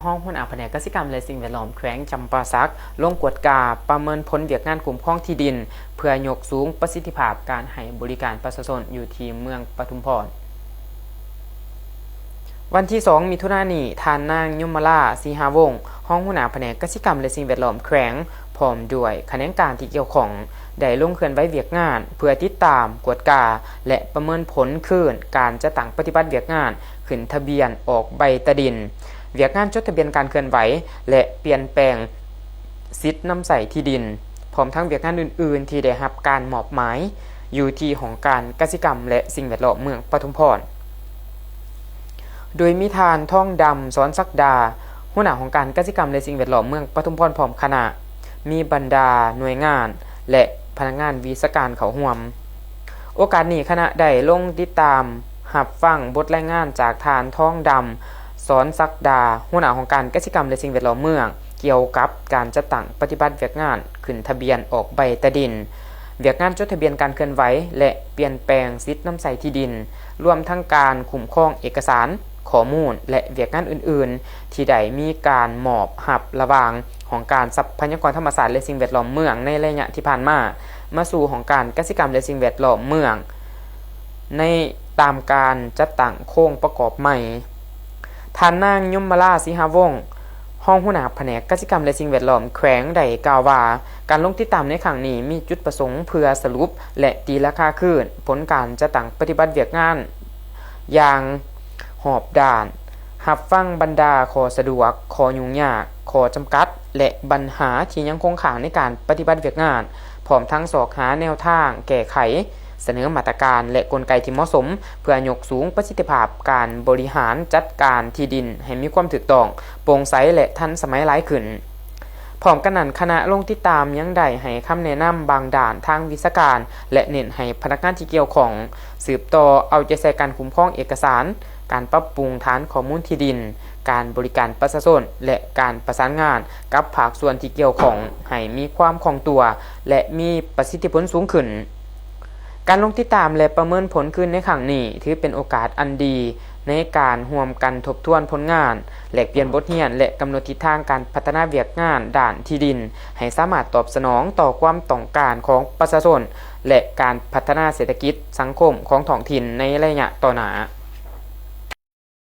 ຮອງຫົວໜ້າພະແນກກະສິກຳ ແລະ ສິ່ງແວດລ້ອມແຂວງຈຳປາສັກ ລົງກວດກາປະເມີນຜົນວຽກງານຄຸ້ມຄອງທີ່ດິນ ເພື່ອຍົກສູງປະສິດທິພາບການໃຫ້ບໍລິການປະຊາຊົນຢູ່ທີ່ເມືອງປະທຸມພອນ. ວັນທີສອງ ມິຖຸນານີ້, ທ່ານນາງ ຍົມມະລາ ສີຫາວົງ ຮອງຫົວໜ້າພະແນກກະສິກຳ ແລະ ສິ່ງແວດລ້ອມແຂວງ ພ້ອມດ້ວຍຂະແໜງການທີ່ກ່ຽວຂ້ອງ ໄດ້ລົງເຄື່ອນໄຫວວຽກງານ ເພື່ອຕິດຕາມ, ກວດກາ ແລະ ປະເມີນຜົນຄືນການຈັດຕັ້ງປະຕິບັດວຽກງານ ຂຶ້ນທະບຽນອອກໃບຕາດິນ, ວຽກງານຈົດທະບຽນການເຄື່ອນໄຫວ ແລະ ປ່ຽນແປງສິດນຳໃຊ້ທີ່ດິນ, ພ້ອມທັງວຽກງານອື່ນໆທີ່ໄດ້ຮັບການມອບໝາຍ ຢູ່ທີ່ຫ້ອງການກະສິກຳ ແລະ ສິ່ງແວດລ້ອມເມືອງປະທຸມພອນ. ໂດຍມີທ່ານ ທອງດຳ ສອນສັກດາ ຫົວໜ້າຫ້ອງການກະສິກຳ ແລະ ສິ່ງແວດລ້ອມເມືອງປະທຸມພອນ ພ້ອມຄະນະ, ມີບັນດາໜ່ວຍງານ ແລະ ພະນັກງານວິຊາການເຂົ້າຮ່ວມ. ໂອກາດນີ້, ຄະນະໄດ້ລົງຕິດຕາມຮັບຟັງບົດລາຍງານຈາກທ່ານ ທອງດຳ ສອນສັກດາ ຫົວໜ້າຫ້ອງການກະສິກຳ ແລະ ສິ່ງແວດລ້ອມເມືອງ ກ່ຽວກັບການຈັດຕັ້ງປະຕິບັດວຽກງານຂຶ້ນທະບຽນອອກໃບຕາດິນ, ວຽກງານຈົດທະບຽນການເຄື່ອນໄຫວ ແລະ ປ່ຽນແປງສິດນຳໃຊ້ທີ່ດິນ, ລວມທັງການຄຸ້ມຄອງເອກະສານ, ຂໍ້ມູນ ແລະ ວຽກງານອື່ນໆ ທີ່ໄດ້ມີການມອບຮັບລະຫວ່າງຫ້ອງການຊັບພະຍາກອນທຳມະຊາດ ແລະ ສິ່ງແວດລ້ອມເມືອງ ໃນໄລຍະທີ່ຜ່ານມາ ມາສູ່ຫ້ອງການກະສິກຳ ແລະ ສິ່ງແວດລ້ອມເມືອງ ໃນຕາມການຈັດຕັ້ງໂຄງປະກອບໃໝ່. ທ່ານນາງ ຍົມມະລາ ສີຫາວົງ ຮອງຫົວໜ້າພະແນກກະສິກຳ ແລະ ສິ່ງແວດລ້ອມແຂວງ ໄດ້ກ່າວວ່າ ການລົງຕິດຕາມໃນຄັ້ງນີ້ ມີຈຸດປະສົງເພື່ອສະຫຼຸບ ແລະ ຕີລາຄາຄືນຜົນການຈັດຕັ້ງປະຕິບັດວຽກງານຢ່າງຮອບດ້ານ, ຮັບຟັງບັນດາຂໍ້ສະດວກ, ຂໍ້ຫຍຸ້ງຍາກ, ຂໍ້ຈຳກັດ ແລະ ບັນຫາທີ່ຍັງຄົງຄ້າງໃນການປະຕິບັດວຽກງານ, ພ້ອມທັງຊອກຫາແນວທາງແກ້ໄຂ, ສະເໜີມາດຕະການ ແລະ ກົນໄກທີ່ເໝາະສົມ ເພື່ອຍົກສູງປະສິດທິພາບການບໍລິຫານຈັດການທີ່ດິນໃຫ້ມີຄວາມຖືກຕ້ອງ, ໂປ່ງໃສ ແລະ ທັນສະໄໝຫຼາຍຂຶ້ນ. ພ້ອມກັນນັ້ນ, ຄະນະລົງຕິດຕາມຍັງໄດ້ໃຫ້ຄຳແນະນຳບາງດ້ານທາງວິຊາການ ແລະ ເນັ້ນໃຫ້ພະນັກງານທີ່ກ່ຽວຂ້ອງສືບຕໍ່ເອົາໃຈໃສ່ການຄຸ້ມຄອງເອກະສານ, ການປັບປຸງຖານຂໍ້ມູນທີ່ດິນ, ການບໍລິການປະຊາຊົນ ແລະ ການປະສານງານກັບພາກສ່ວນທີ່ກ່ຽວຂ້ອງໃຫ້ມີຄວາມຄ່ອງຕົວ ແລະ ມີປະສິດທິຜົນສູງຂຶ້ນ. ການລົງຕິດຕາມ ແລະ ປະເມີນຜົນຄືນໃນຄັ້ງນີ້ ຖືເປັນໂອກາດອັນດີໃນການຮ່ວມກັນທົບທວນຜົນງານ, ແລກປ່ຽນບົດຮຽນ ແລະ ກຳນົດທິດທາງການພັດທະນາວຽກງານດ້ານທີ່ດິນ ໃຫ້ສາມາດຕອບສະໜອງຕໍ່ຄວາມຕ້ອງການຂອງປະຊາຊົນ ແລະ ການພັດທະນາເສດຖະກິດສັງຄົມຂອງທ້ອງຖິ່ນໃນໄລຍະຕໍ່ໜ້າ.